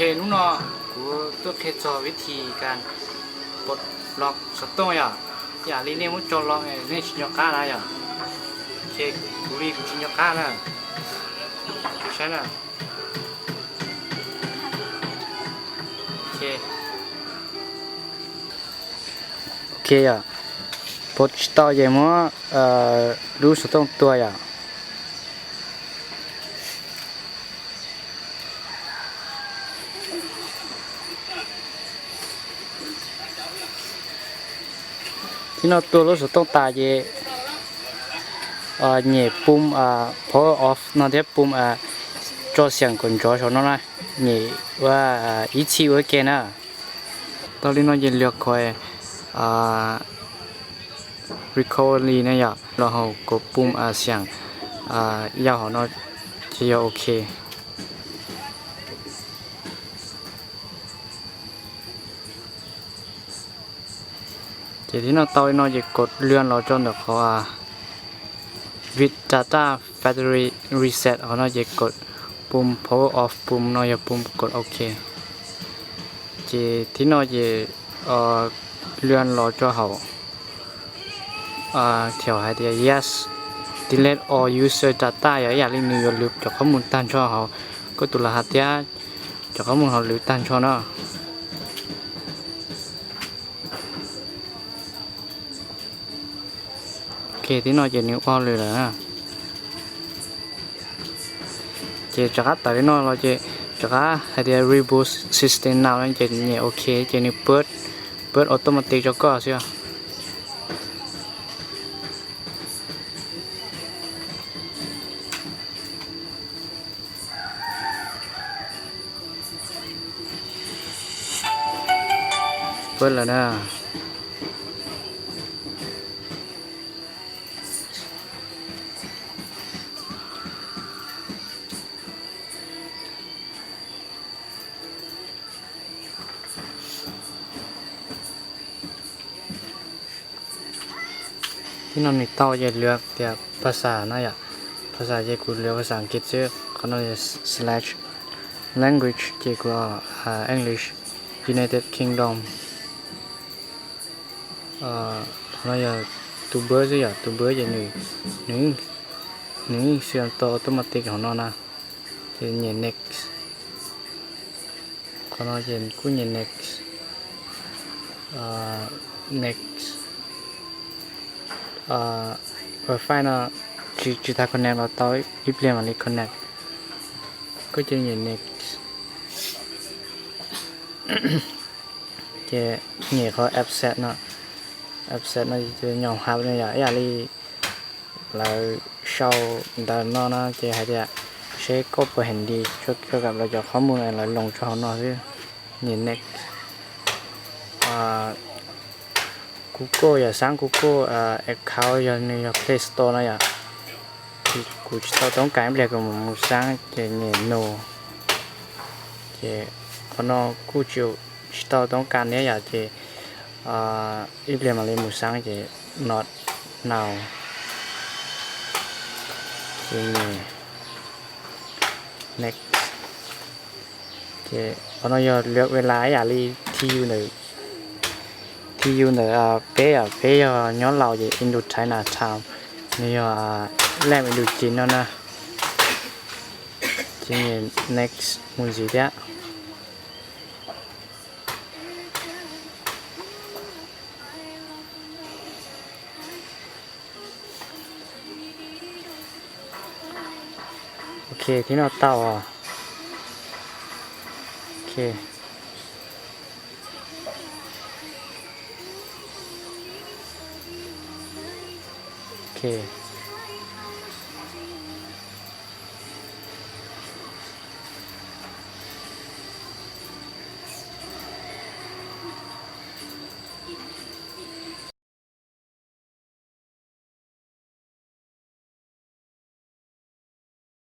Hnub no kuv tuaj qhia txog vib thi kas pos los xov tooj yom. Yam li nej muab tso los nej tsis nco qab na yom. Ces kuv li kuv tsis nco qab na. Saib na. Ok yom, pos tsis tau ces muab lub xov tooj tua yom. Thib no tua lub xov tooj tas ces nyem pum power off no thiab pum tso xiam kom ntsov saum no na, nyem ua ib txhij ua ke na. Tau li no ces lwv khuam recovery na yom, los hauv kom pum xiam yau hauv no ces yog ok. Ces thib no tau li no ces kom lwv los rau ntawm qhov vib data factory reset qhov no ces kom pum power off pum no yog pum kom ok. Ces thib no ces lwv los rau hauv, thaum hais tias yes, delete all user data yog ib yam li nws yuav lwv cov qhob mus tag nrho hauv koj tus lam hav thiab cov qhob mus hauv lwv tag nrho na. Ok, thib no ces nws ua lwm lawm na. Ces rov qab tawm li no los ces rov qab hais tias reboot system now ces nyem ok ces nws pub automatic rau koj xwb. Pub lawm na. Thib no nws tau ces lwv tias phas xas na yom. Phas xas ces kuv lwv phas xas Askiv xwb, qhov no slash language ces kuv English, United Kingdom. Qhov no yog tus npawb xwb yom, tus npawb ces nws yeej siv tau automatic hauv no na. Ces nyem next. Qhov no ces kuj nyem next. Next. Wifi no tsis tas connect los tau, ib pliag mam li connect. Koj cia nyem next. Ces nyem qhov accept no, accept no nyom hab no yom, ib yam li lawv sau ntawv no na ces hais tias seb koj puas hais nti tso kam lawv cov qhob mus lawv loos rau hauv no xwb. Nyem next. Kuv kuj yog xaab kuv kuj account yog nws yog Play Store no yom. Kuv tsis tau toob kas ib pliag kuv mus xaab ces nyem no. Ces qhov no kuj tsis tau toob kas thiab yom ces ib pliag mam li mus xaab ces not now. Ces nyem next. Ces qhov no yog lwv ua laj ib yam li thi yus ntawm, thi yus ntawm peb, peb yog nyob laus ces into China town, nws yog laj into Chin no na. Ces nyem next mus ntxiv thiab. Ok, thib no tau os. Ok. Ok.